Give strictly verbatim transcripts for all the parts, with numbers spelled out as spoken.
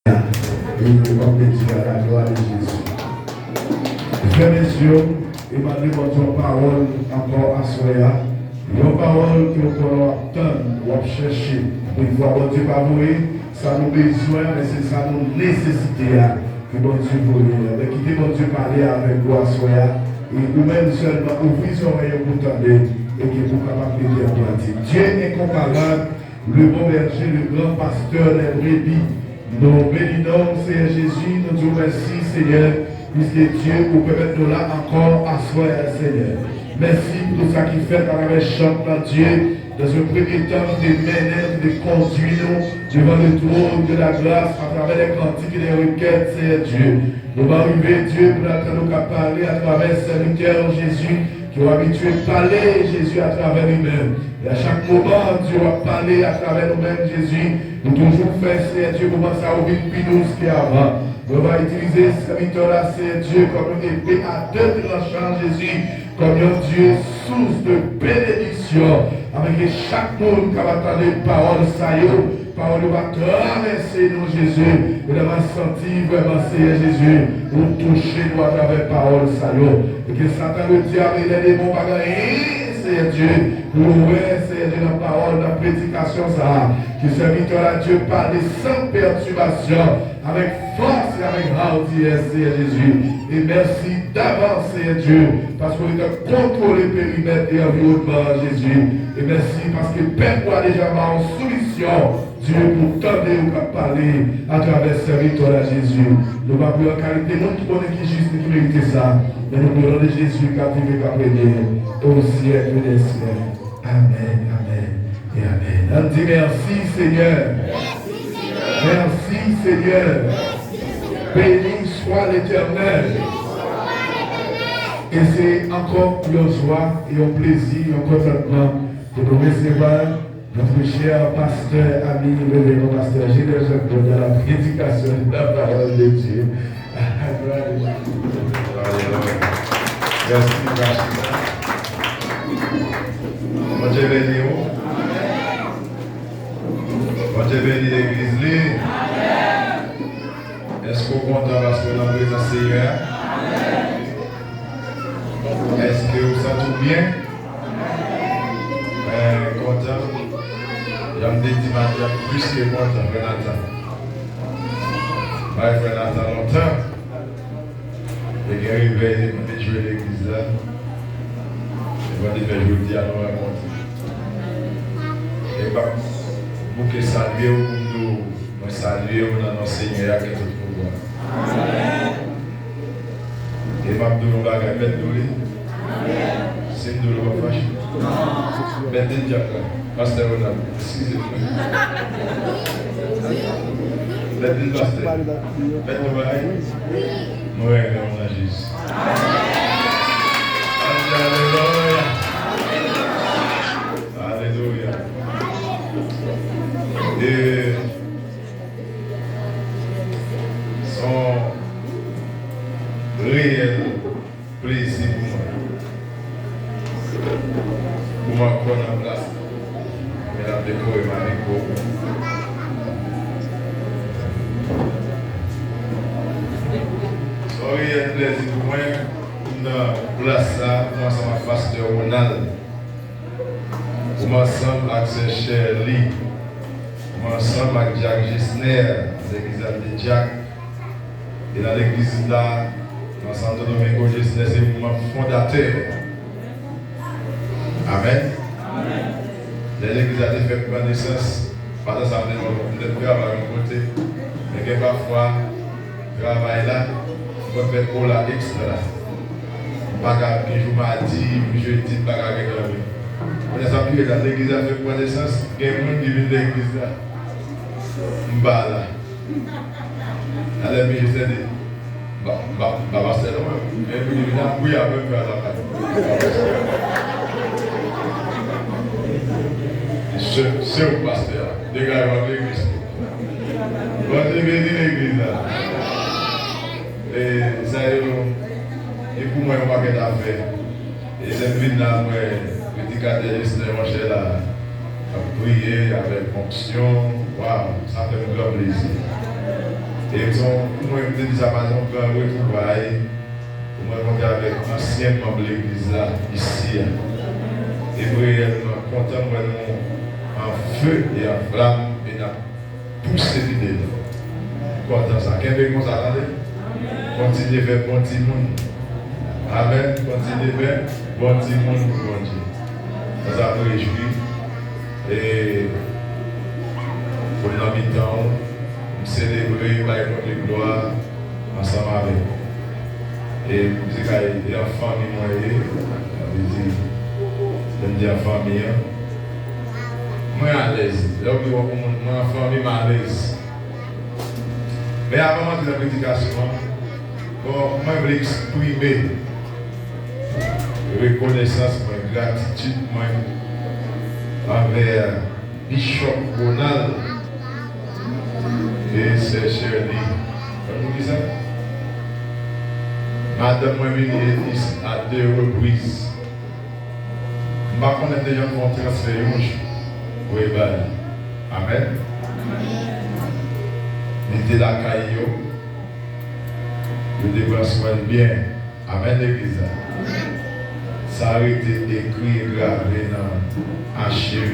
E w ap beni a la glwa de Jezi. Frè m e sè m, e mande Bondye yon pawòl ankò aswè a. Yon pawòl ke w konnen w ap tann, w ap chèche. Defwa Bondye pa voye sa nou bezwen, men se sa nou nesesite a ke Bondye voye. Men kite Bondye pale avèk ou aswè a. E ou menm sèlman ouvri zòrèy ou pou tande e ke pou kapab mete an pratik. Dieu est incomparable, le bon berger, le grand pasteur des brebis. Nou beni non w, Seyè Jezi, nou di w mèsi, Seyè, piske Dye, ou pèmèt nou la ankò aswè a, Seyè. Mèsi pou tout sa ki fèt atravè chant lan, Dye, dans un premier temps, ki te mennen, ki te kondui nou devan le trône de la grâce atravè des cantiques et des requêtes, Seyè Dye. Nou pa rive, Dye, pou n ap tann ou k ap pale atravè sèvitè w, Jezi, ke w abitye pale, Jezi, atravè li menm. E a chak moman, Dye, w ap pale atravè nou menm, Jezi. Nou toujou fè, Seyè Dye, moman sa yo vin pi dous ke avan. Mwen va itilize sèvitè w la, Seyè Dye, kòm yon epe a de tranchan, Jezi, kòm yon Dye sous de benediksyon. Afenke chak moun k ap tande pawòl sa yo, pawòl yo va travèse nou, Jezi. E lè m a santi vrèman, Seyè Jezi, ou touche nou atravè pawòl sa yo. E ke Satan, ledyab e lèdemon pa gen anyen, Seyè Dye, pou yo wè, Seyè Dye, nan pawòl, nan predikasyon sa a. Ke sèvitè la, Dye, pale san pètibasyon, avèk fòs e avèk hardiyès, Seyè Jezi. E mèsi davans, Seyè Dye, paske ou te kontwole perimèt e anviwònman an, Jezi. E mèsi paske pèp ou a deja ba w soumisyon, Dye, pou tande ou k ap pale atravè sèvitè w la, Jezi. Nou pa priye an kalite moun ki konnen ki jis ni ki merite sa, men nou priye o non de Jezi k ap viv e k ap renye o syèk dè syèk. Amèn, amèn e amèn. Ann di mèsi, Senyè. Mèsi, Senyè. Béni soit l'Éternel. E se ankò yon jwa e yon plezi, yon kontantman pou nou resevwa notre cher pasteur, ami, révérend pasteur Gilles Jean Claude dans la prédication de la parole de Dieu. Alelouya. Mèsi, Rachida. Bondye beni w. Bondye beni legliz li. Èske w kontan paske w nan prezans Senyè a? Èske w santi w byen? Mwen kontan. Jan m te di maten an, m plis ke kontan, frè Nathan. M pa wè frè Nathan lontan. Te gen revèy, te met jwe legliz la. E mwen te fè jodi a nou rankontre. E pa m bouke salye w pou m di w mwen salye w nan non Senyè a ki gen tout pouvwa. E m ap di w yon bagay, mèt di w li. Si m di w li, w ap fache. Mèt di dyak la, pastè Ronald, eskize m. Mèt di pastè. Mèt di bagay. Mwen renmen w nan Jezi. Alelouya. Alelouya. E se yon reyèl plezi pou mwen. Pou mwen ankò nan plas la. Men l ap dekore m avèk gwo. Se yon reyèl plezi pou mwen pou m nan plas sa, pou mwen ansanm ak pastè Ronald, pou mwen ansanm ak sè Sherly, pou mwen ansanm ak dyak Jesner, legliz la m te dyak, e nan legliz la, nan Santo Domingo, Jesner se manm fondatè. Amèn. Lè legliz la te fèk pran nesans, pandan sa m te, m te travay yon kote, men gen pafwa, travay la, m konn fè ola ekstra. M pa ka, gen jou madi, jedi, m pa ka gen kanpe. Kounye a sa m rive la, legliz la fèk pran nesans, gen moun ki vin legliz la. M pa la. Alè m vin jis tande, m pa, m pa, m pa pastè non, men pou li vin ap priye apre m fè sa m pa di. Se, se ou pastè a. Degaje w ak legliz. Bondye beni legliz la. E sa yo, e pou mwen yon pakèt afè. E lè m vin la, m wè predikatè Jesner Monchè la, ap priye avèk onksyon. Waw, sa fè m gran plezi. E se yon, pou mwen, m te di sa maten, yon gran retwouvay pou mwen rankontre avèk ansyen manm legliz la, isi a. E m reyèlman kontan, m wè nou an fe e an flam, e n ap pouse pi devan. Kontan sa. Kenbe konsa, tande. Kontinye fè bon timoun. Amèn. Kontinye fè bon timoun pou Bondye. Konsa, m rejwi. E pou m nan mitan w, m selebre, m bay Bondye glwa ansanm avèk ou. E m di kay, e an fanmi mwen ye, sa vle di, lè m di an fanmi an, mwen alèz. Lè w di w ak yon moun, mwen an fanmi, m alèz. Men avan m antre nan predikasyon an, bon, mwen vle eksprime rekonesans mwen, gratitid mwen anvè Bishop Ronald e sè Shirley. Konn pou kisa? Madanm mwen vini isit a de repriz. M pa konnen m te janm fè yon transfè yon jou pou Ebal. Amèn. Li te lakay yo. Yo te pran swen l byen. Amèn, legliz la. Sa rete ekri e grave nan achiv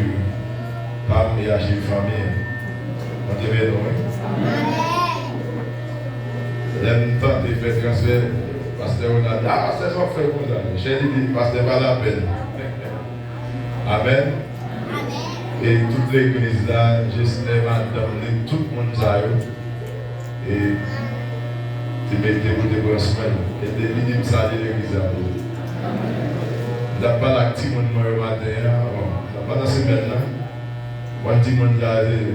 pa m e achiv fanmi an. Bondye beni w, wi. Lè m tante fè transfè, pastè Ronald di, "A, pastè, sa w ap fè konsa?" Chè li di, "Pastè, pa lapèn." Amèn. E tout legliz la, Jesnè, madanm li, tout moun sa yo, e te mete pou te pran swen l. E te vini m salye legliz la pou li. M t ap pale ak timoun mwen yo maten an, bon, pandan semèn nan, mwen timoun la, e,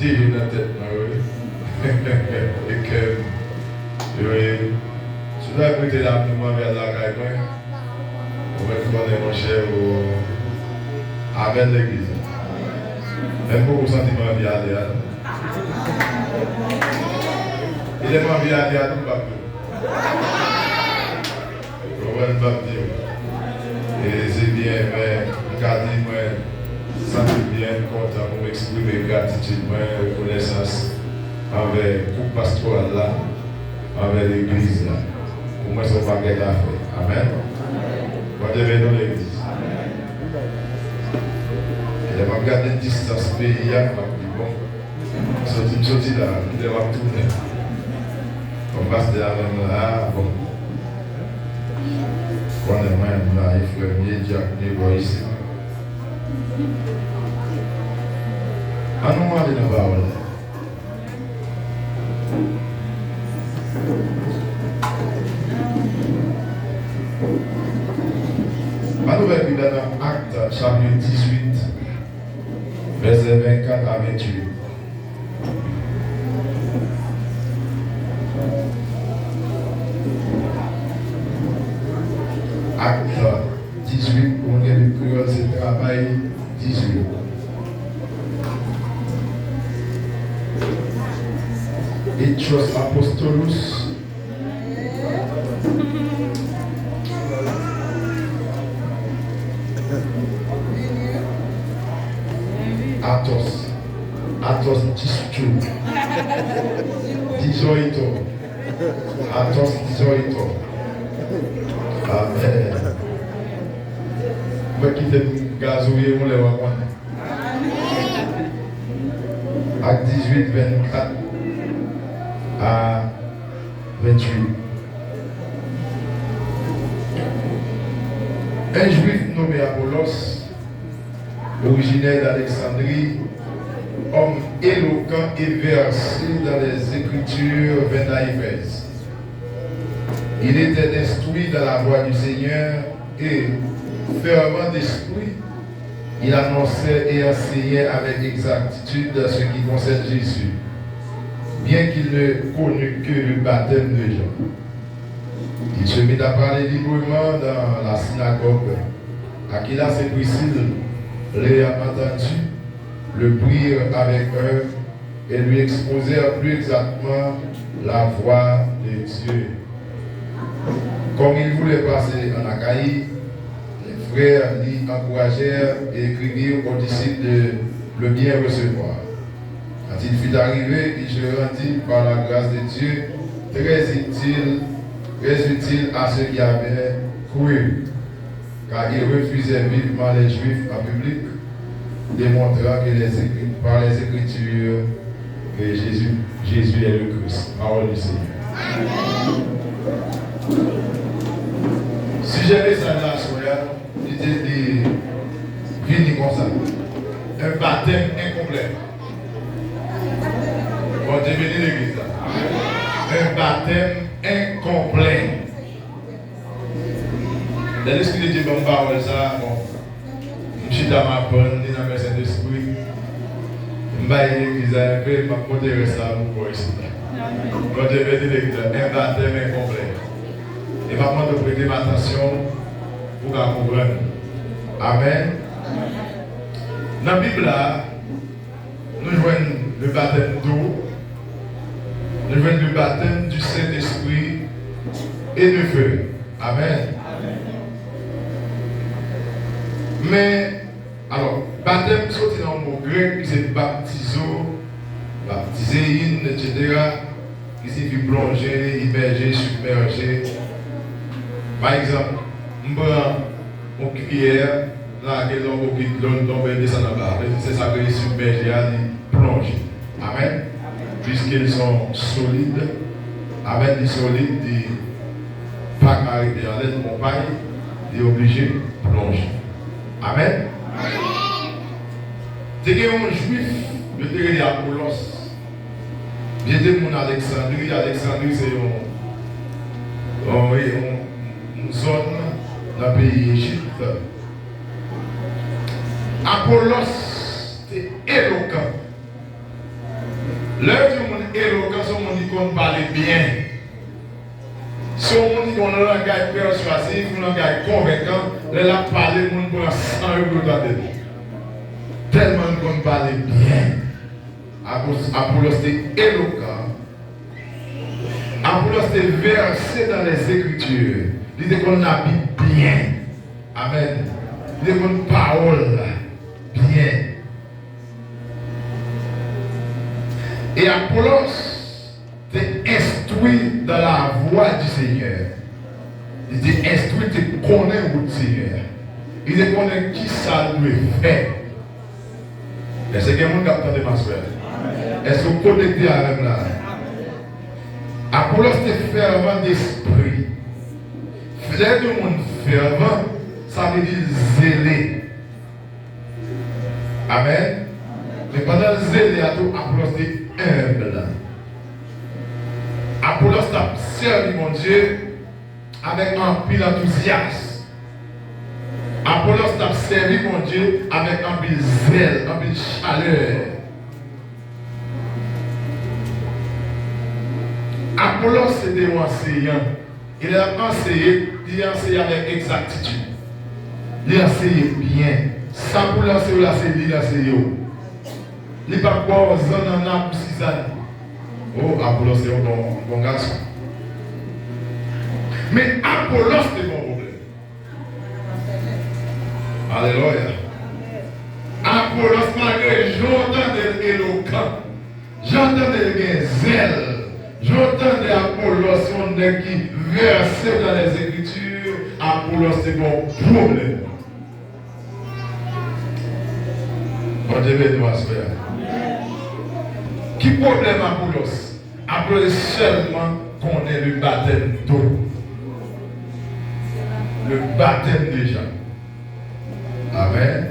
deje nan tèt mwen, wi. E kè m, wi. Si w ta rete la, pou mwen al lakay mwen, ou mèt konnen, monchè, ou, amèn, legliz. Men m poko santi m anvi ale a, non. E lè m anvi ale a, tou m p ap di w. Ou konprann, m p ap di w. E se byen, men m ka di mwen santi m byen, m kontan pou m eksprime gratitid mwen, rekonesans anvè koup pastoral la, anvè legliz la. Pou mwen, se yon pakèt afè. Amèn. Bondye beni w, legliz. Lè m ap gade distans peyi a, m ap di, bon, soti, m soti la, kilè m ap tounen? Bon, pastè a menm la, bon. Konnen mwen, m la, e frè m ye, dyak m ye, bò isi. Ann nou ale nan pawòl la. Ann ouvè Bib la nan Akt, chapit dizuit, vèsè vennkat a venntuit. Akt dizuit, pou moun gen Bib kreyòl, se Travay dizuit. Hechos Apostolus. Atos. Atos dizuit. Dizuit. Atos dizuit. Amèn. Mwen kite m gazouye yon lè w a konnen. Ak dizuit, vennkat a venntuit. Un Juif nommé Apollos, originaire d'Alexandrie, homme éloquent et versé dans les Écritures, vint à Éphèse. Il était instruit dans la voie du Seigneur et fervent d'esprit, il annonçait et enseignait avec exactitude ce qui concerne Jésus, bien qu'il ne connût que le baptême de Jean. Il se mit à parler librement dans la synagogue. Aquilas et Priscille l'ayant entendu, le prirent avec eux et lui exposèrent plus exactement la voie de Dieu. Comme il voulait passer en Achaïe, les frères l'y encouragèrent et écrivirent aux disciples de le bien recevoir. Il fut arrivé, il se rendit par la grâce de Dieu très utile, très utile à ceux qui avaient cru, car il refusait vivement les Juifs en public, démontrant que les Écritures, par les Écritures, que Jésus, Jésus est le Christ. Parole du Seigneur. Sijè mesaj la aswè a, li te di, vini konsa. Un baptême incomplet. Bondye beni legliz la. Un baptême incomplet. Lè Lespri de Dye ban m pawòl sa a, bon, m chita m aprann li nan men Sentespri. M bay legliz la enpe, m ap pote rès la pou kò isit la. Bondye beni legliz la. Un baptême incomplet. E m ap mande w prete m atansyon pou w ka konprann. Amèn. Nan Bib la, nou jwenn le baptême d'eau, nou jwenn le baptême du Saint-Esprit et de feu. Amèn. Men, alò, batèm soti nan yon mo grèk ki se baptizo, baptizein, etsetera, ki siyifi plonje, imèje, sibmèje. Pa egzanp, m pran yon kiyè, m lage l nan yon bokit dlo, l tonbe, l desann anba. Se sa k rele sibmèje a, li plonje. Amèn. Puisqu'ils sont solides. Amèn. Li solid, li pa ka rete anlè, li konpay, li oblije plonje. Amèn. Te gen yon jwif, yo te rele Apolos. Li te moun Aleksandri. Aleksandri se yon, yon, yon, yon zòn nan peyi Ejip. Apolos te elokan. Lè yo di yon moun elokan, se yon moun ki konn pale byen. Se yon moun ki gen yon langaj pèswazif, yon langaj konvenkan. Lè l ap pale, moun pran san yo pou yo tande l. Tèlman l konn pale byen. Apos-, Apolos te elokan. Apolos te vèse dans les Écritures. Li te konn Labib byen. Amèn. Li te konn pawòl la byen. E Apolos te enstwi dans la voie du Seigneur. Li te enstwi, li te konnen wout Senyè a. Li te konnen kisa l dwe fè. Èske gen moun k ap tande m aswè a? Èske w konekte avè m la? Apolos te fèvan despri. Lè yon moun fèvan, sa vle di zele. Amèn. Men pandan l zele a tou, Apolos te enb. Apolos t ap sèvi Bondye avèk anpil antouzyas. Apolos t ap sèvi Bondye avèk anpil zèl, anpil chalè. Apolos se te yon anseyan. E lè l ap anseye, li anseye avèk egzaktitid. Li anseye byen. Sa pou l anseye w la, se li l anseye w. Li p ap ba w zannanna pou sizann. O, Apolos se yon bon, bon gason. Men Apolos te gen yon pwoblèm. Alelouya. Apolos, malgre jan w tande l elokan, jan w tande l gen zèl, jan w tande Apolos se yon nèg ki vèse dans les Écritures, Apolos te gen yon pwoblèm. Bondye beni w aswè a. Ki pwoblèm Apolos? Apolos sèlman konnen le baptême d'eau. Le baptême de Jean. Amèn.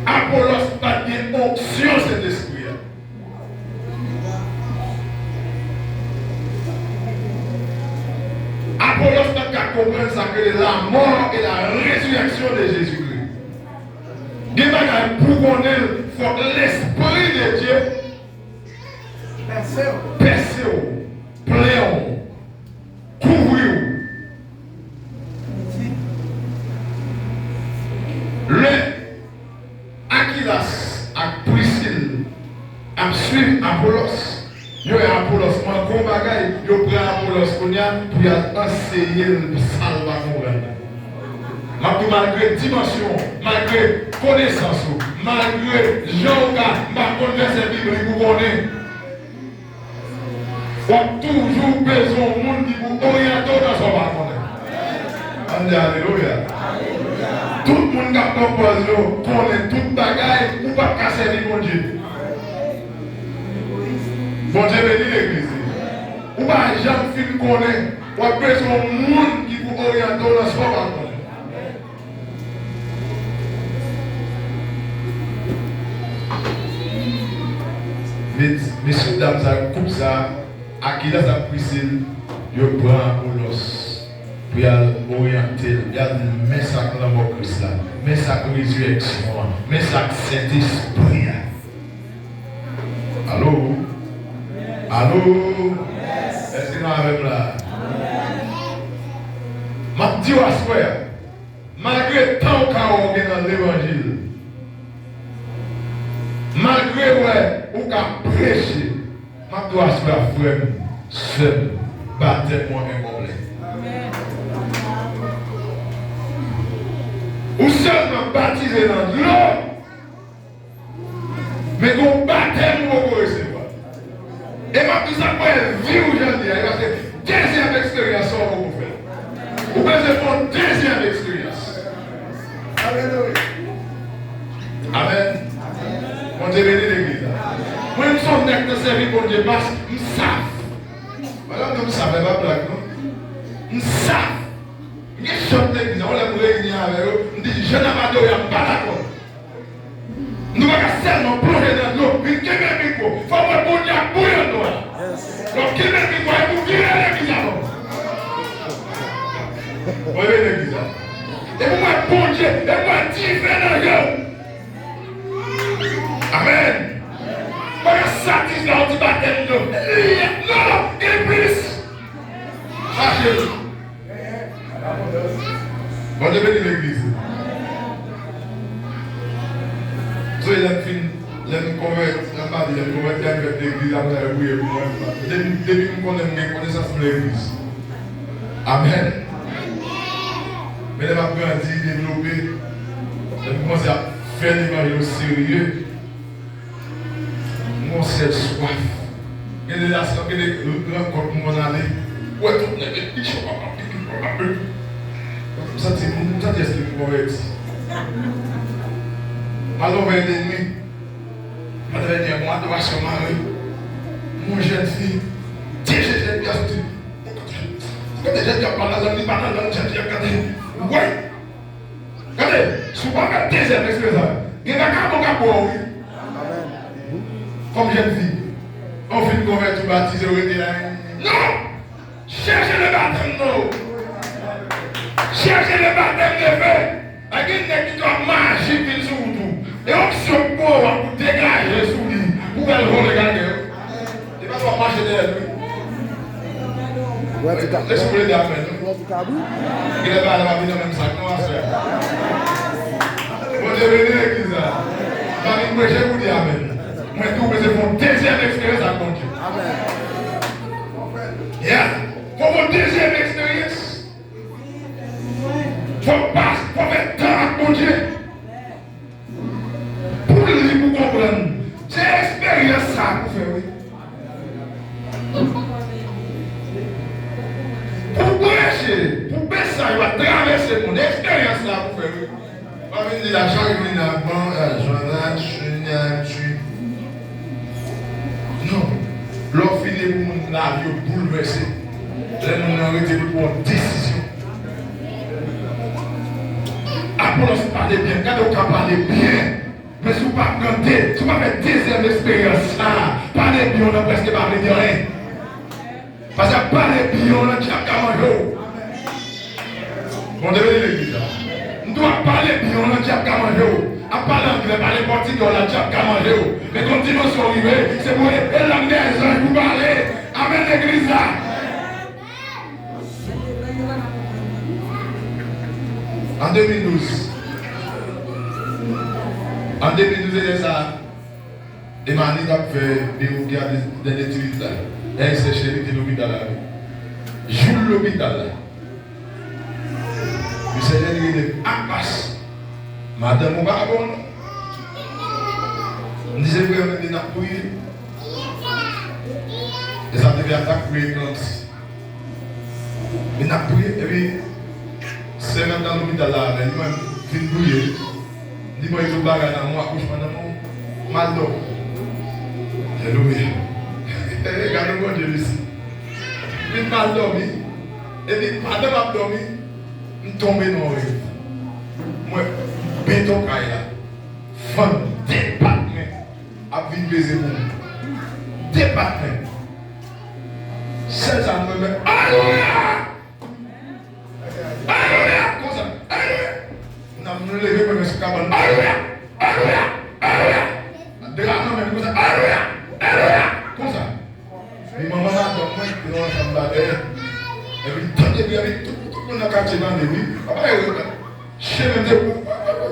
Apolos pa t gen onksyon Sentespri a. Apolos pa t ka konprann sa k rele la mort et la résurrection de Jésus-Christ. Gen bagay pou konnen l, fòk Lespri de Dye pèse w, plen w, kouvri w. Lè Akilas ak Prisil ap swiv Apolos, yo wè Apolos manke yon bagay, yo pran Apolos kounye a pou y al anseye l sa l pa konprann nan. M ap di w, malgre dimansyon w, malgre konesans ou, malgre jan w ka pa konn vèsè biblik ou konnen, w ap toujou bezwen yon moun ki pou oryante w nan sa w pa konnen. Ann di alelouya. Tout moun k ap pran pòz yo konnen tout bagay, ou p ap ka sèvi Bondye. Bondye beni legliz li. Ou pa janm fin konnen, w ap bezwen yon moun ki pou oryante w nan sa w pa konnen. Met, mesye dam sa yo, koup sa, Akilas ak Prisil, yo pran Apolòs pou y al oryante l, y al di l, men sa k lanmò Kris la, men sa k rezirèksyon an, men sa k Sentespri a. Alo? Alo? Èske nou avè m la? M ap di w aswè a, malgre tan w ka wè w gen nan levanjil, malgre w wè ou ka preche, m ap di w aswè a, frè m, sè m, batèm ou an enkonplè. Ou sèlman batize nan dlo, men gen yon batèm ou poko resevwa. E m ap di sa pou vi w jan l ye a, e pa se dezyèm eksperyans sa w poko fè. Ou bezwen fè yon dezyèm eksperyans. Alelouya. Amèn. Bondye beni legliz la. Mwen, m se yon nèg k sèvi Bondye, pas, m saf. Madanm, m saf, e pa blag, non. M saf. M gen chòt legliz la, yon lè m reyini avè yo, m di, jan n ap adore a, m pa dakò. Nou pa ka sèlman plonje nan dlo, vin kenbe mikwo. Fò w wè Bondye ap bouyi anndan w. Lè w kenbe mikwo a, epi w vire legliz la non. Mwen vin legliz la. Epi w wè Bondye, epi w wè dife nan je w. Amèn. Mwen gen sa dife a, w di batèm dlo. Non, non, gen plis. Chache l. Bondye beni legliz. Zoe, lè m fin, lè m konvèti, lè m pa di, lè m konvèti, lè m fèt legliz, apre sa, yo priye pou mwen. Depi, depi m konnen m gen konesans m legliz. Amèn. Men lè m ap grandi, devlope, lè m kòmanse ap fè levanjil oserye, M gon sèl swaf. Gen de la, gen de rankont moun ale. Ou wè tout nèg epi cho papa pipi papa. M santi, m santi èske m konvèti. M al yon vèy de nwi. Pandan vèy de nwi, m adorasyon mare. M wè jèn fi. Ti jèn fi a soti. Ou kote jèn fi ap pale nan lang, li pa nan lang jèn fi ap gade. Ou wè? Gade, si w pa fè dezyèm eksperyans la, gen vakabon k ap bwè w, wi. Kòm jèn fi, an fin konvèti, batize, w rete la. Non! Chèche le batèm, non! Chèche le batèm de feu! A gen nèg ki trò majik vin sou wout ou. E onksyon k bwè w an pou degaje sou li, pou fè l vole gade w. E pa fò mache dèyè l, wi. Wè ti kabri. Lè si w vle di amèn, wi. Wè ti kabri. Gen lè bagay la pa vin nan menm sak non, aswè a. Bondye beni legliz la. Pa vin preche pou di amèn. Mwen tou bezwen fè yon dezyèm eksperyans ak Bondye. Amèn. Yeah. Fò w fè yon dezyèm eksperyans. Fò w pas, fò w fè tan ak Bondye. Pou li pou konprann. Se eksperyans sa a pou fè, wi. Pou preche, pou mesaj la travèse moun, eksperyans sa a pou fè, wi. Pa vin di la, chak jou vin la, bon, euh, Jonas, Junior, tu. Non. Lè w fini pou moun, lavi yo boulvèse. Lè moun nan rete pou l pran yon desizyon. Apollos pale byen, gade w ka pale byen. Men si w pa pran de, si w pa fè dezyèm eksperyans sa a, pale byen w nan prèske pa vle di anyen. Paske ap pale byen w nan dyab ka manje w. Bondye beni legliz la. M di w ap pale byen w nan dyab ka manje w. Ap pale anglè, pale pòtigè w la dyab ka manje w. Men gon dimansyon rive, se pou e lang dèzanj pou pale. Amèn legliz la. An de mil douz. An de mil douz, e lè sa a, Emani t ap fè dewout gade dènye ti lit la. Dènye sèche li te lopital la wi. Jou l lopital la. Misye te rele m. A, Madanm ou pa bon non. M di se vrè, men n ap priye. E sa te fè a t ap priye eklansi. Vin ap priye, epi sè m nan lopital la avè li, mwen vin priye. Li mwen tout bagay nan mwen, akouchman nan mwen, m al dòmi. Alelouya. Gade Bondye mesi. Vin m al dòmi, epi pandan m ap dòmi, m tonbe nan yon rèv. Mwen beton kay la, fann depatmen ap vin peze pou mwen. Depatmen. Sèl sa mwen men, alelouya! Alelouya! Konsa, alelouya! Nan m leve mwen men sou kabann, alelouya! Alelouya! Alelouya! Dra nan men m konsa, alelouya! Alelouya! Konsa. Li manman madanm mwen ki te nan yon chanm la dèyè. Epi li tande wi, epi tout, tout moun nan katye tande wi. Papa e wi. Chen menm te,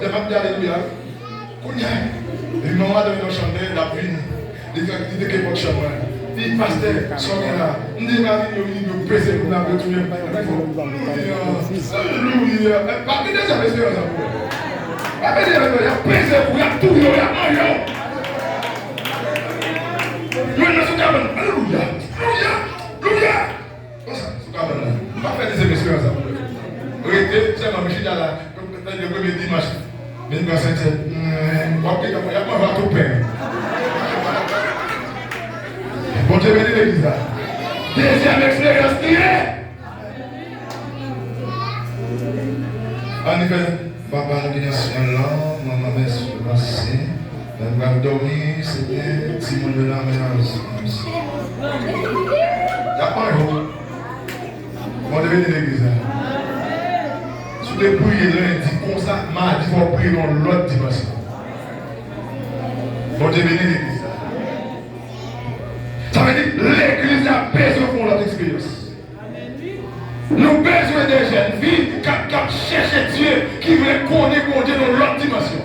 lè m ap di alelouya. Kounye a, li manman madanm nan chante, l ap vini. Li te, li te ke pòt chanm mwen. Li di, pastè, sa w gen la? M di, pa vini, yo vini, yo peze pou n ap retounen. Alelouya. Alelouya. Pa gen dezyèm esperans ankò. Pa gen dezyèm esperans. Y ap peze pou, y ap touye w, y ap manje w. Yo nan sou kabann. Alelouya. Alelouya. Alelouya. Konsa, sou kabann nan. M pa fè dezyèm esperans ankò. Rete, sèlman, m chita la. Nan premye dimanch, vin pran sentye. W ap gen, y ap manje ak tout pen. Bondye beni legliz la. Dezyèm eksperyans li ye. Ann fè, Papa nou ki nan syèl la, manman mèsi pou pase. Lè m pral dòmi, Senyè, timoun yo la, men ansanm. Y ap manje w. Bondye beni legliz la. Si w te priye lendi konsa, madi fò w priye nan lòt dimansyon. Bondye beni legliz la. Sa vle di, legliz la bezwen fè yon lòt eksperyans. Nou bezwen de jèn fi k ap, k ap chèche Dye, ki vle konnen Bondye nan yon lòt dimansyon.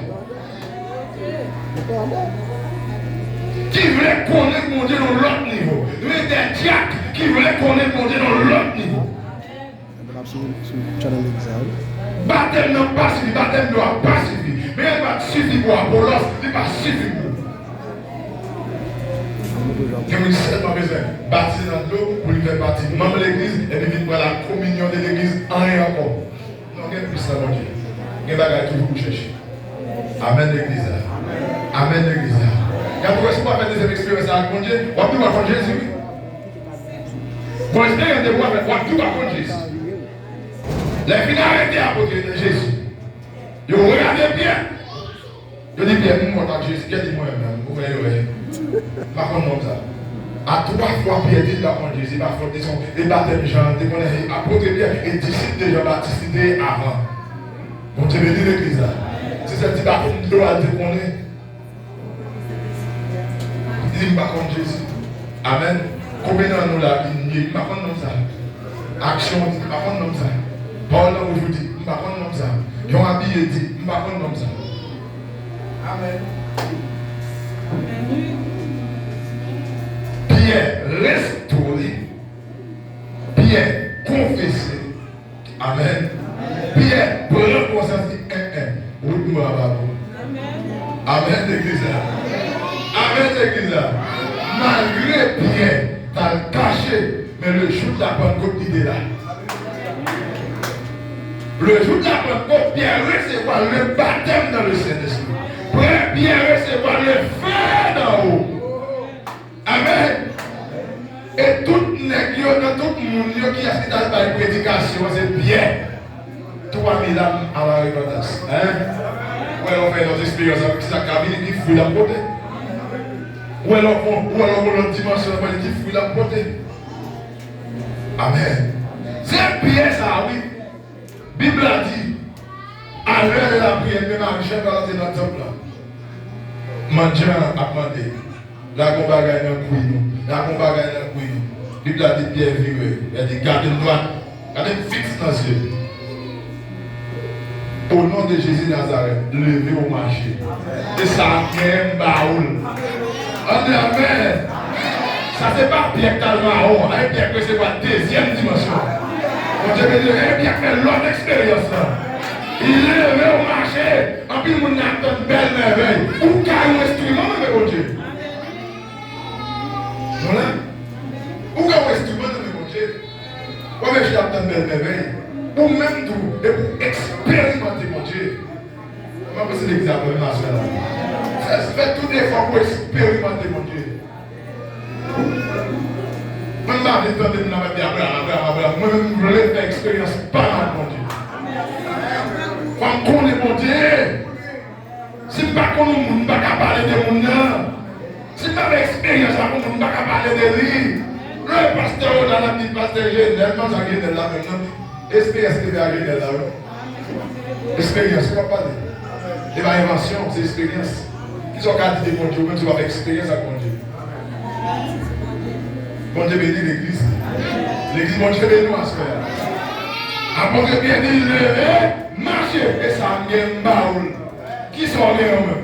Ki vle konnen Bondye nan yon lòt nivo. Nou bezwen de dyak ki vle konnen Bondye nan yon lòt nivo. Batèm nan pa sifi, batèm dlo a pa sifi. Men li pa t sifi pou Apolòs, li pa sifi pou ou. Gen moun ki sèlman bezwen batize nan dlo pou li fè pati manm legliz epi vin pran la kominyon de legliz, anyen ankò. Non, gen plis nan Bondye. Gen bagay toujou pou chèche. Amèn legliz la. Amèn legliz la. Y ap wè si w pa fè dezyèm eksperyans la ak Bondye, w ap di w pa konn Jezi wi. Bon, eksperyans de w ap fè, w ap di w pa konn Jezi. Lè fin arete apot Jezi, yo regade Pyè. Yo di Pyè, m kont ak Jezi. Pyè di, mwen menm, ou fè erè. M pa konn nonm sa. A twa fwa Pyè di l pa konn Jezi, pa fòt li se yon, e batèm Jan, te konnen apot Pyè, e disip de Jan Batis li te ye avan. Bondye beni legliz la. Se sèl ti batèm dlo a l te konnen. Li di, m pa konn Jezi. Amèn. Konbyen nan nou la ki di, m pa konn nonm sa? Aksyon di, m pa konn nonm sa. Pawòl nan bouch ou di, m pa konn nonm sa. Jan w abiye di, m pa konn nonm sa. Amèn. Pyè restore. Pyè konfese. Amèn. Pyè pran konsyans li, en, en, wout nou a pa bon. Amèn legliz la. Amèn legliz la. Malgre Pyè t al kache, men le jou de la Pannkot li te la. Le jou de la Pannkot, Pyè resevwa le batèm dans le Saint-Esprit. Pyè resevwa le feu d'en haut. Amèn. E tout nèg yo, nan tout moun yo, kiyès ki t al bay predikasyon an? Se Pyè. Twa mil âmes à la repentance. Hein? Ou wè lè w fè lòt eksperyans avèk sa k ka vini, ki fwi l ap pote. Ou wè lè w pran, ou wè lè w pran lòt dimansyon, ki fwi l ap pote. Amèn. Se Pyè sa a, wi. Bib la di, a lè de lapriyè, menm ajan pral antre nan tanp lan. Mandyan an ap mande, la gon bagay nan kwi nou, la gon bagay nan kwi nou. Bib la di Pyè vire, li di, gade m dwat, gade m fiks nan zye. O non de Jezi Nazarèt, leve w mache. E sa a menm ba ou l. Ann di amèn. Sa se pa Pyè k t al mawon, e Pyè k resevwa dezyèm dimansyon. Bondye beni, e Pyè k fè lòt eksperyans lan. Li leve w mache. Anpil moun nan ap tann bèl mèvèy. Ou ka yon enstriman nan men Bondye. Nou la? Ou ka yon enstriman nan men Bondye. W ap chita ap tann bèl mèvèy. Ou menm tou, depi w eksperimante Bondye. Mwen panse legliz ap menm aswè la. Fè, fè tout efò pou w eksperimante Bondye. Mwen m pa vle tande moun ap di Abraram, Abraram, Abraram. Mwen menm m vle fè eksperyans pa m ak Bondye. Fò m konnen Bondye. Si m pa konn yon moun, m pa ka pale de moun nan. Si m pa fè eksperyans ak yon moun, m pa ka pale de li. Lè pastè Ronald ap di pastè Jenèl, nan sa Jenèl la menm nan. Eksperyans li te fè ak Jenèl la, wi. Eksperyans, ou pa pale. E pa envansyon, se eksperyans. Kisa w ka di de Bondye, ou menm si w pa fè eksperyans ak Bondye? Bondye beni legliz. Legliz, Bondye beni w aswè a. Apot Pyè di, leve, mache, e sa m gen m ba ou l. Kisa w gen ou menm?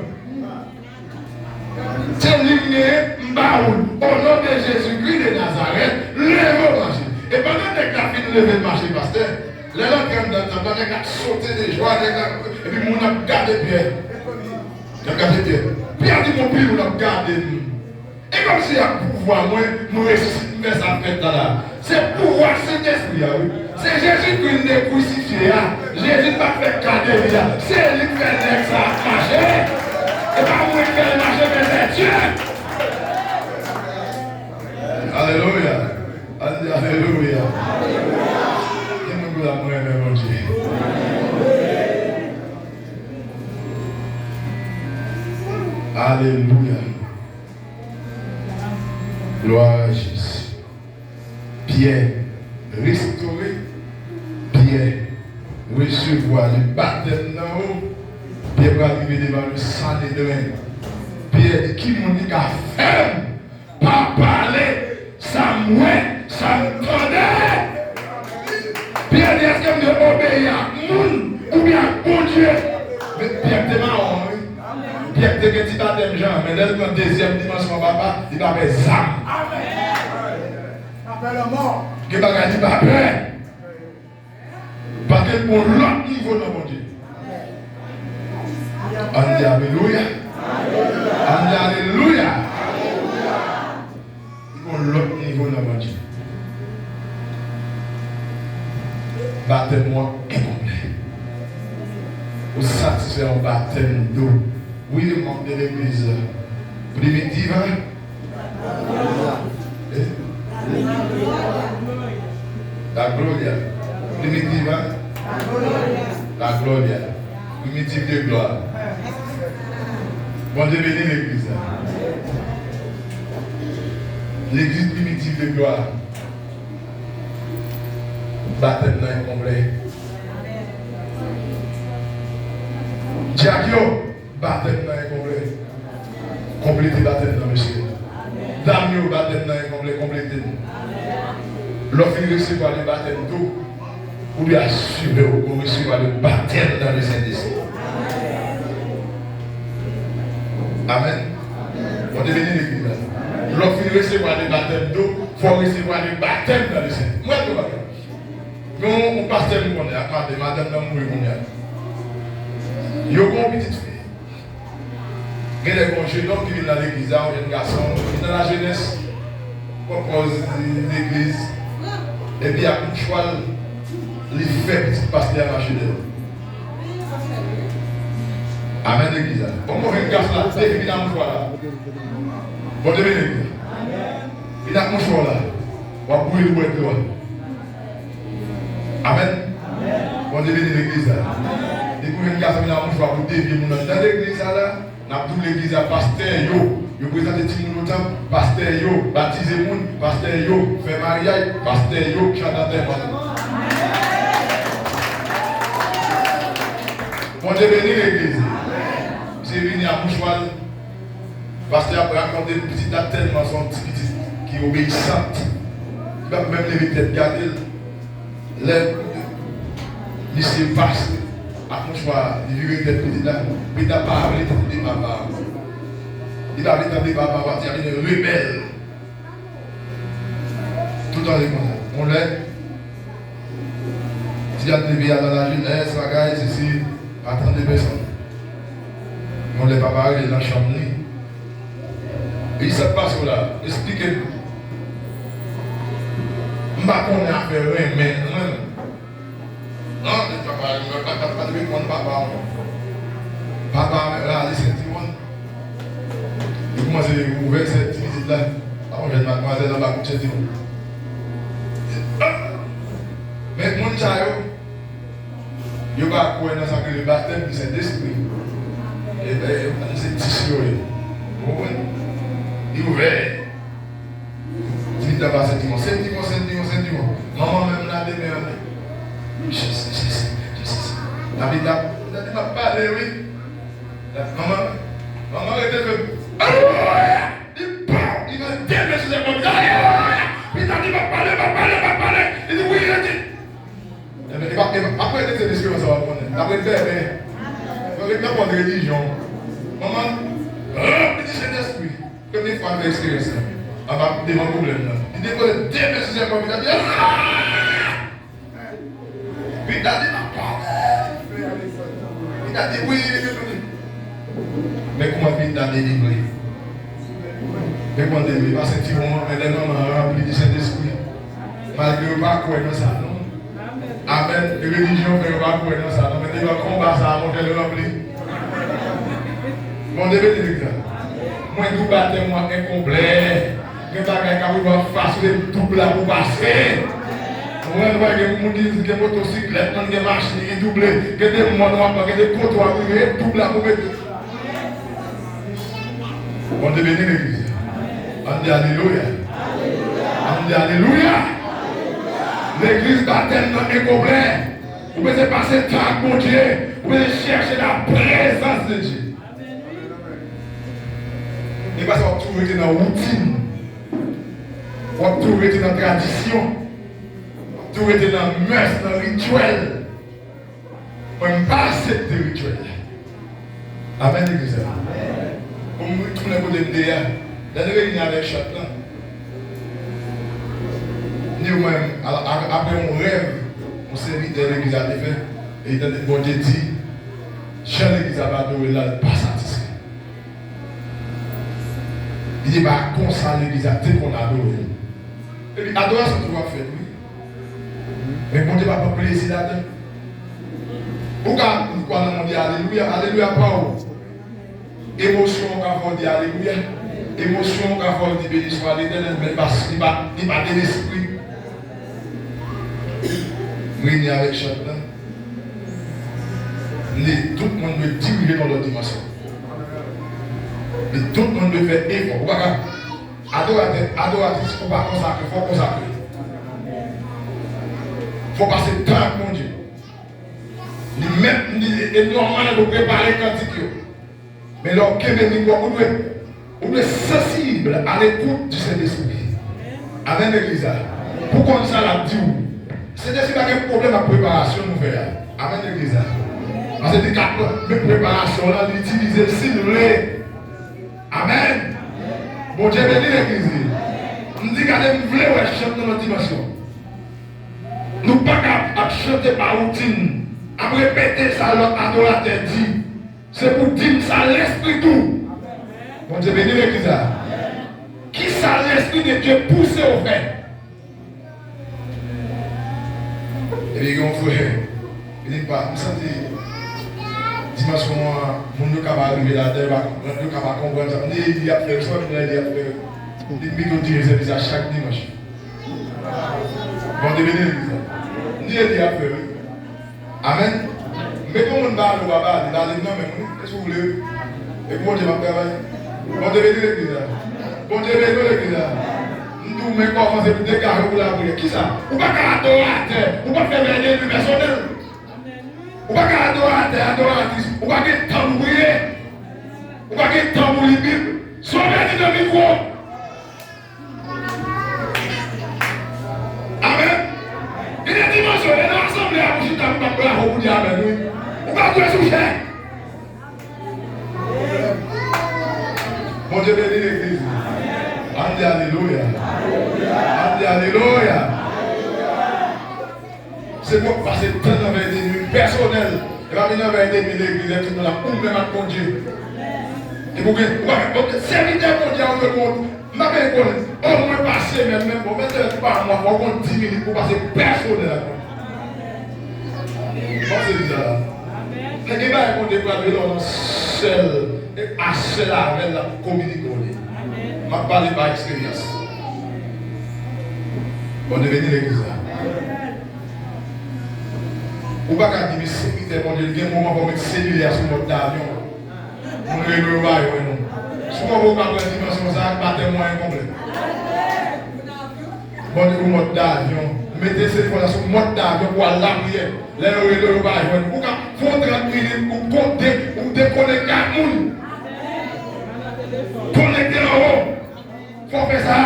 Se li m genyen, m ba ou l. O non de Jezikri de Nazarèt, leve w mache. E pandan nèg la fin leve l mache, pastè, lè l antre anndan tanp la, nèg la sote de jwa, nèg la, epi moun ap gade Pyè. Y ap gade Pyè. Pyè di, gon pil moun ap gade m. E kòmsi ak pouvwa mwen, m resi m fè sa k fèt la la. Se pouvwa Sentespri a, wi. Se Jezikri m te krisifye a. Jezi pa t fè ka de li a. Se li k fè nèg sa ap mache. E pa mwen k fè l mache, men se Dye. Alelouya. Al di alelouya. Gen moun ki la, mwen renmen Bondye. Alelouya. Glwa a Jezi. Pyè restore. Pyè resevwa le batèm nan ou. Pyè pral rive devan le Sanedren. Pyè di, ki moun ki ka fè m pa pale sa m wè, sa m tande? Pyè di, èske m dwe obeyi ak moun oubyen ak Bondye? Men Pyè te mawon, wi. Pyè te gen ti batèm jan, men lè l pran dezyèm dimansyon an, papa, li pa pè zam. Gen bagay li pa pè. Paske l gon lòt nivo nan Bondye. Ann di alelouya. Ann di alelouya. Li gon lòt nivo nan Bondye. Batèm ou an enkonplè. Ou satisfè yon batèm dlo. Wi, le manm de legliz primitiv, hein? Eh? La gloria. Primitiva. La gloria. Primitiv de glwa. Bondye beni legliz la. Legliz primitiv de glwa. Batèm nan enkonplè. Dyak yo. Batèm nan enkonplè. Konplete batèm nan, mesye. Dam yo, batèm nan enkonplè, konplete l. Lè w fin resevwa le batèm dlo, ou dwe asire w ke w resevwa le batèm dans le Saint-Esprit. Amèn. Bondye beni legliz la. Lè w fin resevwa le batèm dlo, fò w resevwa le batèm dans le Saint-Esprit. Mwen, tout bagay. Gen yon, yon pastè m konnen ak madanm, madanm nan mouri kounye a. Yo gen yon pitit fi. Genlè gen yon jennonm ki vin nan legliz la, yon jèn gason, li nan lajenès, pran pòz li legliz, epi ak mouchwa l, li fè pitit pastè a mache dèyè l. Amèn, legliz la. Bon, mwen vin gason la, depi vin ak mouchwa la. Bondye beni legliz la. Vin ak mouchwa w la. W ap bouyi l, bwè dlo a. Amèn. Bondye beni legliz la. Depi w jwenn gason ki nan mouchwa pou devye moun anndan legliz la, la, n ap di w legliz la, pastè yo, yo prezante timoun o tanp, pastè yo, batize moun, pastè yo, fè maryaj, pastè yo, chante antèman. Bondye beni legliz. Misye vini ak mouchwa l. Pastè ap rakonte m pitit la tèlman se yon ti pitit ki obeyisant. Li p ap menm leve tèt gade l. Lè misye pase ak mouchwa, li vire tèt pitit la, pitit la pa vle tande papa a. Li pa vle tande papa a, li vin rebèl. Toutan li konsa. Yon lè, Dyab leve a nan lajenès, bagay, sesi, pa tande pèsonn. Yon lè papa rele nan chanm li. Li sa k pase w la? Esplike m. M pa konnen afè renmen, renmen. Non, men papa, pa, pa, pa, pa reponn papa, non. Papa rale sentiman. Li kòmanse ouvè sèt ti pitit la. Pa yon jèn madmwazèl anba kout sentiman. Men moun sa yo, yo pa kwè nan sa k rele batèm di Sentespri. E, e, e, se ti syo yo ye. Ou konprann? Li ouvè. Di ta pa sentiman, sentiman, sentiman, sentiman. Manman menm la demen an. Jezi, Jezi, Jezi. David la, David ap pale, wi. Manman, manman rete fèm. Alelouya! Li pa, li mete men sou zepòl. Alelouya! Pita li pa pale, pa pale, pa pale. Li di, wi, rete. Ebyen, e pa, e pa, apre de se esperyans sa w ap konnen. Apre fèmen. Donk, e nan pòt relijyon. Manman, ranpli di Sentespri. Premye fwa m fè eksperyans la. Anba devan pwoblèm nan. Li depoze de men sou zepòl, li ta di, "Ah!" Li ta di, "Papa!" Li ta di, "Wi, wi, wi, wi." Men kòman fi ta delivre. Men kòman delivre. Pase ti moman, men lè manman an ranpli di Sentespri. Malgre yo pa kwè nan sa, non. Amèn. Relijyon fè yo pa kwè nan sa, non. Men devan konba sa a, Bondye ranpli. Bondye beni legliz la. Mwen di w batèm mwen enkonplè. Gen bagay k ap rive anfas ou, se doub la pou pase. Ou konprann, gen moun ki gen motosiklèt, moun gen machin ki double, gen de mòn w ap pran, gen de kote w ap rive, e doub la pou mete. Bondye beni legliz. Ann di alelouya. Ann di alelouya. Legliz batèm nan enkonplè. Ou bezwen pase tan ak Bondye. Ou bezwen chèche la prezans de Dye. E pa sa w ap toujou rete nan woutin. W ap toujou rete nan tradisyon. W ap toujou rete nan mès, nan rityèl. Mwen, m pa aksepte rityèl la. Amèn, legliz la. Pou m retounen kote m te ye a, lè n reyini avèk chant lan, m di yo mwen, a- a- apre yon rèv yon sèvitè legliz la te fè, e li tande Bondye di, jan legliz la ap adore l la, l pa satisfè. Li di, "E pa konsa legliz la te konn adore l." Epi adorasyon toujou ap fèt, wi. Men Bondye pa pran plezi ladan. Ou ka, ou ka nan mond, alelouya, alelouya pa ou. Emosyon ou ka fè w di alelouya. Emosyon ou ka fè w di beniswa Letènèl, men li pa, li pa, li pa de lespri. Reyini avèk chant lan. Li, tout moun dwe dirije nan lòt dimansyon. Li, tout moun dwe fè efò. Ou pa ka adoratè, adoratris, ou pa konsakre, fò w konsakre. Fò w pase tan ak Bondye. Li menm, li, e nòmal pou prepare kantik yo. Men lè w kenbe mikwo, ou dwe, ou dwe sansib, alekout di Sentespri. Amèn, legliz la. Pou konn sa l ap di w. Sentespri pa gen pwoblèm ak preparasyon nou fè a. Amèn, legliz la. Paske li ka pran menm preparasyon w lan, li itilize l si l vle. Amèn. Bondye beni legliz li. M di, gade, m vle wè chant nan lòt dimansyon. Nou pa ka ap chante pa woutin, ap repete sa lòt adoratè di. Se pou di m sa Lespri di w. Bondye beni legliz la. Kisa Lespri de Dye pouse w fè? Epi gen yon frè, li di, "Pa, m santi dimansyon an, moun yo ka pa rive ladan, yo pa konprann, yo ka pa konprann sa." M di, "Eli ap fè, sa m di Eli ap fè." Li pito dirije sèvis la chak dimanch. Bondye beni legliz la. M di, "Eli ap fè, wi." Amèn. Mete yon moun pale, w pa pale, pale m nan men m, wi. E si w vle, wi. E pou Bondye m ap travay. Bondye beni legliz la. Bondye beni legliz la. M di w, men kòmanse pou degaje w pou lapriyè. Kisa? Ou pa ka adoratè. Ou pa fè vèy de nwi pèsonèl. Ou pa ka adoratè, adoratris. Ou pa gen tan pou priye. Ou pa gen tan pou li Bib. Se w pèdi nan mikwo. Amèn. Gen de dimansyon, e nan asanble a pou chita pou bat bravo pou di amèn, wi. Ou pa dwe sou chè. Bondye beni legliz. Ann di alelouya. Ann di alelouya. Se pou w pase tan nan vèy de nwi pèsonèl. E pa vin nan vèy de nwi legliz, lè tout moun ap ou menm ak Bondye. E pou gen, ou pa gen, ok, sèvitè Bondye a, ou dwe kont, m pa gen konnen, omwen pa semèn, menm bon, menm pa mwa, fò w konn dis minit pou w pase pèsonèl ak Bondye. Panse bizarre. Gen bagay Bondye pral rele w nan sèl, e a sèl avè l l ap kominike w li. M ap pale pa eksperyans. Bondye beni legliz la. Ou pa ka di, men sèvitè Bondye, gen moman pou w met selilè a sou mòd davyon. Moun rele w yo pa jwenn ou. Si w pa pran dimansyon sa, batèm ou an enkonplè. Bondye pou mòd davyon. Mete selfòn la sou mòd davyon pou al lapriyè. Lè yo rele w yo pa jwenn ou. Ou ka fè yon trant minit, ou konte, ou dekonekte ak moun. Konekte anwo. Fò w fè sa.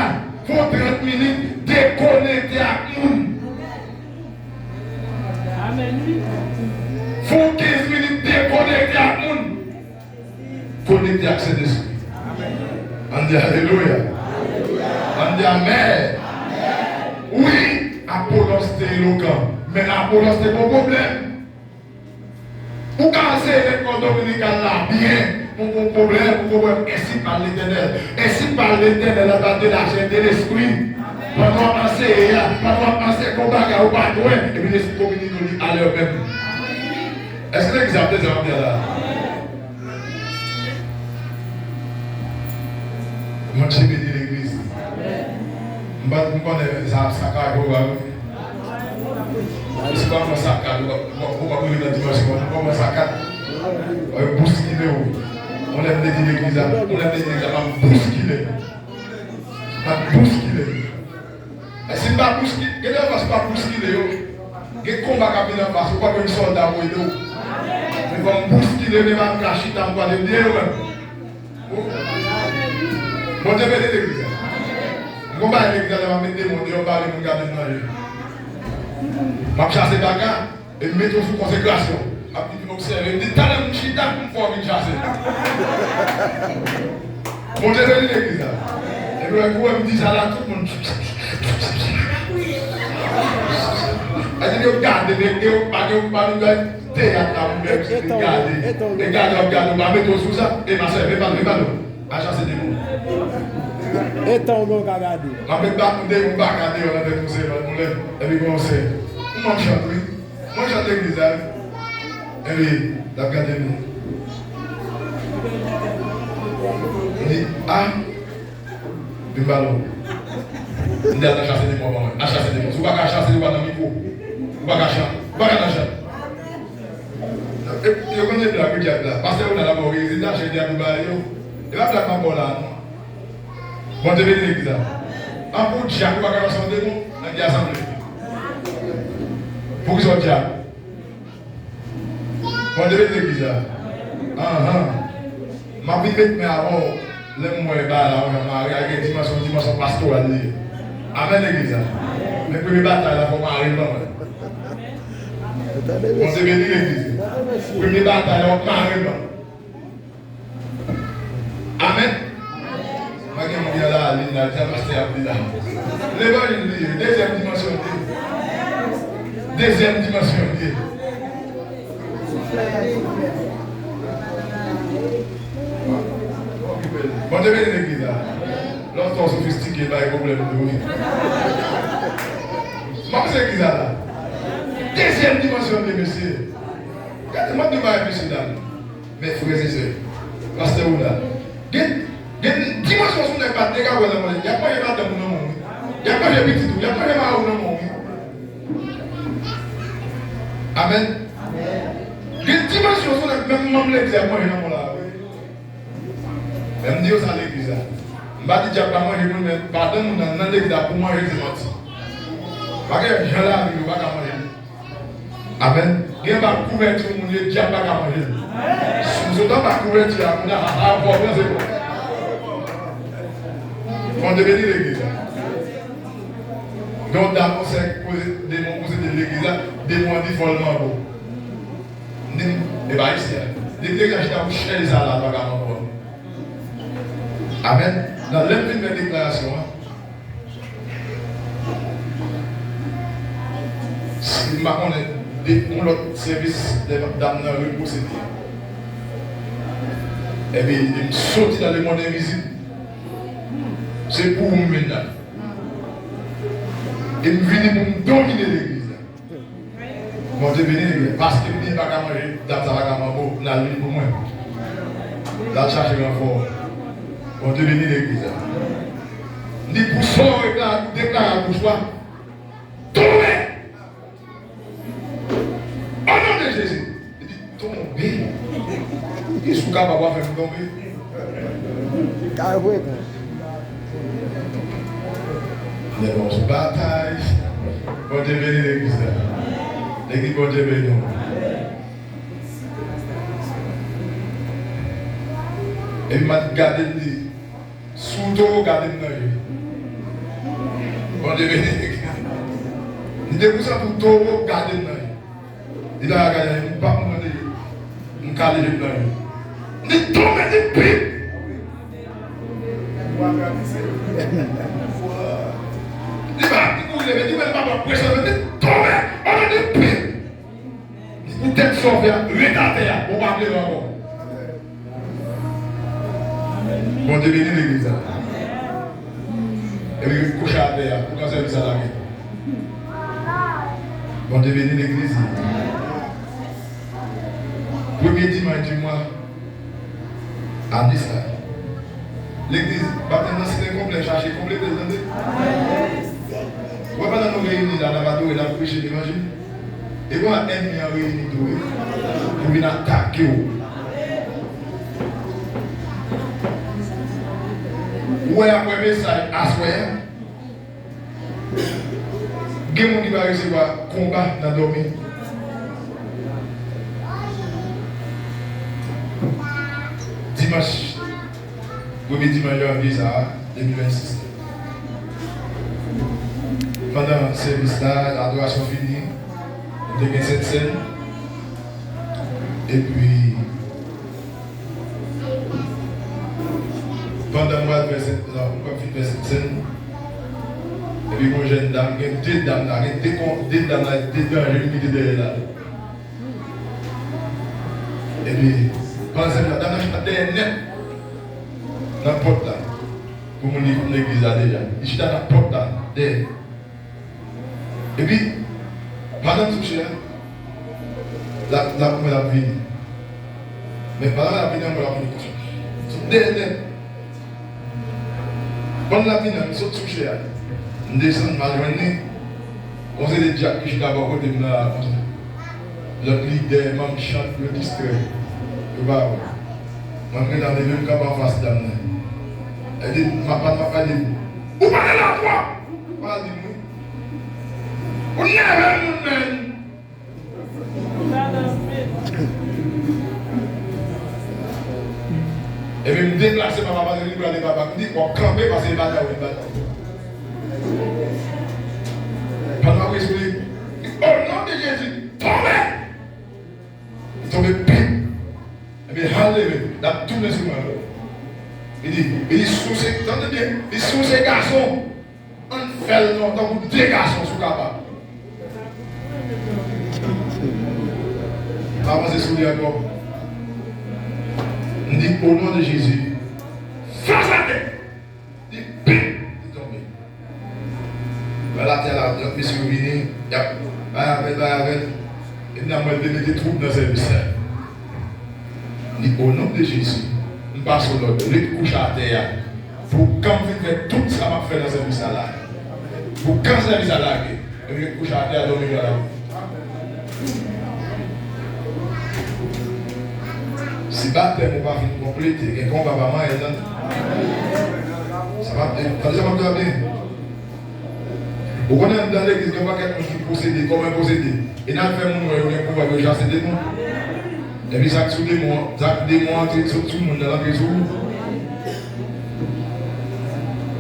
Fè yon trant minit, dekonekte ak moun. Fè yon kenz minit, dekonekte ak moun. Konekte ak Sentespri. Ann di alelouya. Ann di amèn. Wi, Apolos te elokan, men Apolos te gon pwoblèm. Ou ka anseye lekòl dominikal la byen, ou gon pwoblèm, ou gon pwoblèm, ensi pale Letènèl. Ensi pale Letènèl la, pa de lachè, de lespri. Pandan w ap anseye a, pandan w ap anseye gon bagay ou pa t wè, epi Lespri kominike w li alè menm. Èske legliz ap tande sa m ap di a la? Bondye beni legliz. M pa, m konnen sa ap sakaj ou la wi. Si w pa pran sakaj, ou pa, ou pa, ou pa rive nan dimansyon an, ou pa pran sakaj. Yo bouskile w. Yon lè m te di legliz la, yon lè m te di legliz la, m ap bouskile. M ap bouskile. E si m pa bouskile, gen de fwa si m pa bouskile yo, gen konba k ap vin anfas, ou pa jwenn sòlda pou ede w. Men fò m bouskile, men pa m ka chita, m pral ede yo menm. Bondye beni legliz la. M gon bagay legliz la, m ap met demon deyò, m pa vle moun gade m nan je. M ap chase baka, e m mete w sou konsekrasyon. M ap di, obsève, m di, talè m chita, m fè w vin chase. Bondye beni legliz la. Epi lè kou wè m di sa la, tout moun. Epi yo gade, men yo pa gen, pa gen teyat la pou bèl ti gade. E gade, w ap gade, w pa mete w sou sa. E masè, vin pale, vin pale. Al chase demon. E tan w gen w ka gade. M ap met ba, m te yon baka deyò nan tèt yon sèvant, yon lè. Epi gon sè. M ap chante, wi. Mwen chante legliz la, wi. Epi, l ap gade m. Li di, a, vin ba nou. M di, al nan chase demon, ban mwen. Al chase demon. Si w pa ka chase, ou pa nan mikwo. Ou pa ka chan-, ou pa ka nan chan. E, yo konn se blag, wi, dyab la. Pastè Ronald ap ba w rezilta, chè dyab yo ba yo. E pa blag m ap ba w la, non. Bondye beni legliz la. An pou dyab, ou pa ka pase yon demon nan ki asanble. Poukisa w dyab? Bondye beni legliz la. Anhan. M ap vin met men avè w lè m wè bagay la, w jan mare, a gen dimansyon, dimansyon pastoral li ye. Amèn legliz la. Men premye batay la, fò w mare l ban mwen. Bondye beni legliz. Premye batay la, w ap mare l ban mwen. Amèn. Pa gen moun ki nan lalin la, di a pastè ap di la. Levanjil li ye, dezyèm dimansyon li ye. Dezyèm dimansyon li ye. Bondye beni legliz la. Lòt fò sofistike, bay pwoblèm tou wi. M ap legliz la la. Dezyèm dimansyon li ye, mesye. Gade, m ap di w bagay, mesye dam. Men frè e sè, pastè Ronald, gen, gen dimansyon sou nèg pa t te ka wè nan manje. Y ap manje madanm ou nan men w wi. Y ap manje pitit ou, y ap manje mari w nan men w wi. Amèn. Gen dimansyon sou nèg, menm manm legliz y ap manje nan men w la wi. Men m di yo sa legliz la. M pa di dyab pa manje moun, men madanm ou nan, nan legliz la pou manje l se manti. Pa gen jan lavi yo pa ka manje l. Amèn. Gen anba kouvèti yon moun ye, dyab pa ka manje l. Si w sot anba kouvèti a, kounye a, a, a, fò w panse bon. Bondye beni legliz la. Gen yon dam, yon sè ki poze, demon posede legliz la, demon an di fò l manbo. Li di, e pa isi a. Li di, degaje ta pou chèz sa la, l pa ka manbo. Amèn. Nan lè m fin fè deklarasyon an, M pa konnen de yon lòt sèvis lè dam nan reposede. Epi, m soti nan lemonn envizib. Se pou ou m vin la. E m vini pou m domine legliz la. Bondye beni legliz la. Paske m byen pa ka manje, dam sa pa ka manbo, n al vin pou mwen. L al chache ranfò. Bondye beni legliz la. M di pou sa w deklare ak bouch ou a, tonbe! O non de Jezi! Li di, tonbe! Li di, si w kapab, w a fè m tonbe. Kare vre, kon. Men bon, se batay. Bondye beni legliz la. Legliz, Bondye beni w. Epi m ap gade, m di, sou towo gade m nan je. Bondye beni. Li te konsa pou towo gade m nan je. Li ta gade m, m p ap mande je. M kale je m nan je. Li tonbe, li pip. Li pa di kouri leve, li menm pa pran presyon, li tonbe, ann li pip. Poutèt sa w fè a, ret atè a, bon, w ap leve ankò. Bondye beni legliz la. Epi kouche atè a, pou kan sèvis la lage. Bondye beni legliz la. Premye dimanch di mwa, ane sa. Legliz, batèm nan se te konplè, chache konplete l, tande. Wè, pandan nou reyini la, n ap adore, n ap preche levanjil. E bon, ènmi an reyini tou, wi. Pou vin atake w. Ou wè, apre mesaj aswè a, gen moun ki va resevwa konba nan dòmi. Dimanch, premye dimanch janvye sa a, de mil vennsis. Pandan sèvis la, adorasyon fini, nou te gen Sentsèn. Epi, pandan m pral fè Sent, non, m pral fin fè Sentsèn, epi gon jèn dam, gen de dam la, gen de kon, de dam la, de danje ki te dèyè la. Epi, pandan sèvis la, dam nan chita dèyè nèt nan pòt la. Pou moun ki konn legliz la deja. Li chita nan pòt la, dèyè. Epi, madanm sou chè a, l ap, l ap, l ap vini. Men pandan l ap vini, ankò l ap vini konsa. Sot dèyè nèt. Pandan l ap vini an, m sot sou chè a. M desann, m al jwenn li. Gon seri de dyak ki chita bò kote m nan la konsa. Lòt lidè, manm chant, yo distrè. Yo pa wè. Mwen, m gentan leve, m kanpe anfas dam nan. Li di, m ap, m ap, li di, ou pale la twòp! Ou pa di m wi. Ou nève moun, menn! Epi m deplase papa, paske li prale papa. M di, w ap kanpe, paske li pa ta wi, li pa ta. Pandan m ap ri sou li, o non de Jezi, tonbe! Li tonbe, pip! Epi, al leve, l ap tounen sou mwen ankò. Li di, li di, si w se, tande byen, li di, si w se gason, ann fè l non, tankou de gason, si w kapab. M avanse sou li ankò. M di, o non de Jezi, fas atè! Li pip! Li tonbe. Lè l atè la, lòt mesye yo vini, y ap bay avè l, bay avè l. Epi nan mwen, li te mete twoub nan sèvis la. Li, o non de Jezi, m pase w lòd, ret kouche atè a. Pou kan m fin fè tout sa m ap fè nan sèvis la la. Pou kan sèvis la lage, epi ret kouche atè a, dòmi la. Si batèm ou pa fin konplete, gen konba pa manyen, tande. Sa pa, tande sa m ap di w la byen. Ou konnen anndan legliz gen pakèt moun ki posede, kòman yo posede. E n al fè moun wè yo gen pouvwa pou yo chase demon. Epi sa k sou demon an, sa k demon an antre sot sou moun nan, l antre sou ou.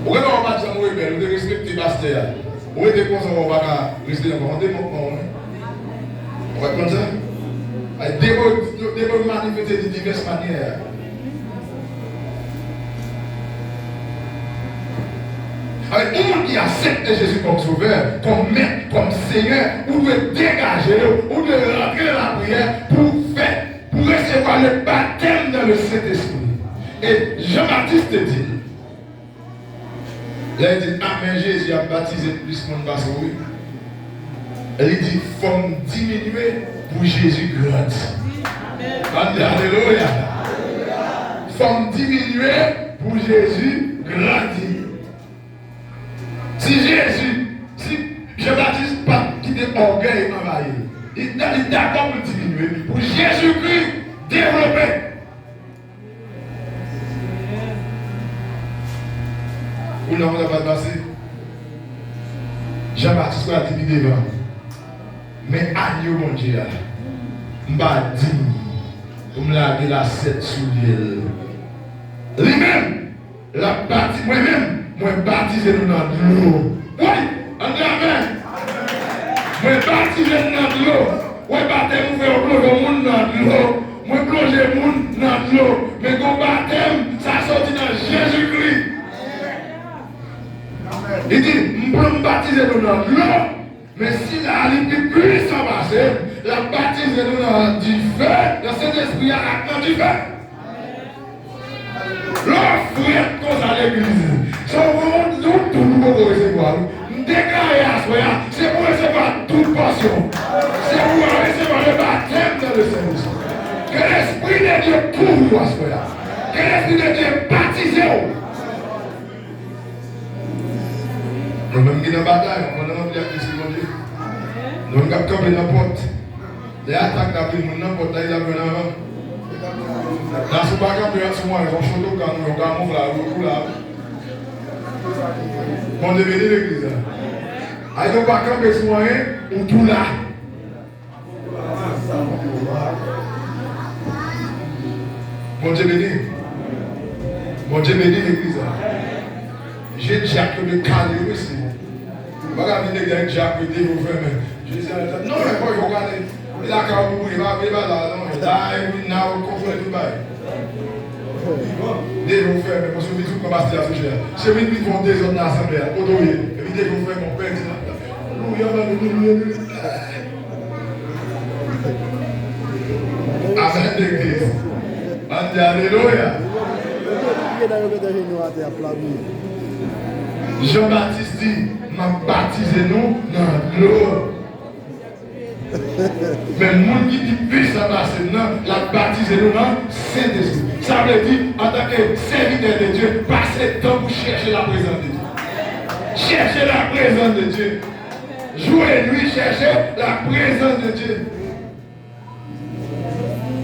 Ou genlè w pa t janm rebèl, ou te respekte pastè a. Ou rete konsa, ou pa ka reste ankò. Yon demon k pran w, wi. Ou pa t konn sa? Ay, demon, demon yo manifeste de divès manyè. Avèk yon moun ki aksepte Jezi kòm Sovè, kòm Mèt, kòm Senyè, ou dwe degaje w, ou dwe rantre nan lapriyè pou fè, pou resevwa le baptême dans le Saint-Esprit. E Jan Batis te di l, lè l di, "Amèn, Jezi ap batize plis moun pase w, wi." Li di, "Fò m diminye pou Jezi grandi." Ann di alelouya. "Fò m diminye pou Jezi grandi." Si Jezi, si Jan Batis pa t kite ògèy anvayi l, li, li dakò pou l diminye, pou Jezikri devlope. Ou nan sa pral pase. Jan Batis pral di pi devan, "Men agno Bondye a, m pa diy pou m lage lasèt sou lye l." Li menm, l ap bati-, mwen menm, mwen batize nou nan dlo. Wi, ann di amèn. Mwen batize nou nan dlo. Wè batèm ou fè, yo plonje moun nan dlo. Mwen plonje moun nan dlo. Men gon batèm, sa soti nan Jezikri. Li di, "M pran, m batize nou nan dlo, men sila a li pi pwisan pase, l ap batize nou nan dife, nan Sentespri a ak nan dife." Lè w frèt konsa legliz, se yon, yon tou nou poko resevwa, wi. M deklare aswè a, se pou w resevwa tout pòsyon. Se pou w resevwa le baptême dans le Saint-Esprit. Ke Lespri de Dye kouvri w aswè a. Ke Lespri de Dye batize w. Nou menm ki nan batay, nou nan batay ak Lespri Bondye. Nou menm k ap kanpe nan pòt. Lè atak la vin, moun nan pòt la, li t ap jwenn avan. La, si w pa kanpe, si w mwen, yon chotokan, yon kamouflaj, ou tou la. Bondye beni legliz la. Ay, si w pa kanpe sou anyen, ou tou la. Bondye beni. Bondye beni legliz la. Je dyak yo de kale yo isi. Ou pa ka vin legliz avèk dyak yo, de yo fèmen. Jezi a, non, men fò yo kale. Li lakay ou pou priye, pa priye, pa la, non. La, e wi, na, ou konprann tout bagay. De yo fèmen, paske ou vin sou pastè a sou chè a. Se vin vin fè yon dezòd nan asanble a. Kote w ye? Epi de yo fèmen, ou pèdi nan. Alelouya, alelouya, alelouya. Amèn, legliz. Ann di alelouya. Jan Batis di, "M ap batize nou nan dlo." Men moun ki pi pwisan pase m nan, l ap batize nou nan Sentespri. Sa vle di, antanke sèvitè de Dye, pase tan pou chèche laprezans de Dye. Chèche laprezans de Dye. Jou e nuit, chèche laprezans de Dye.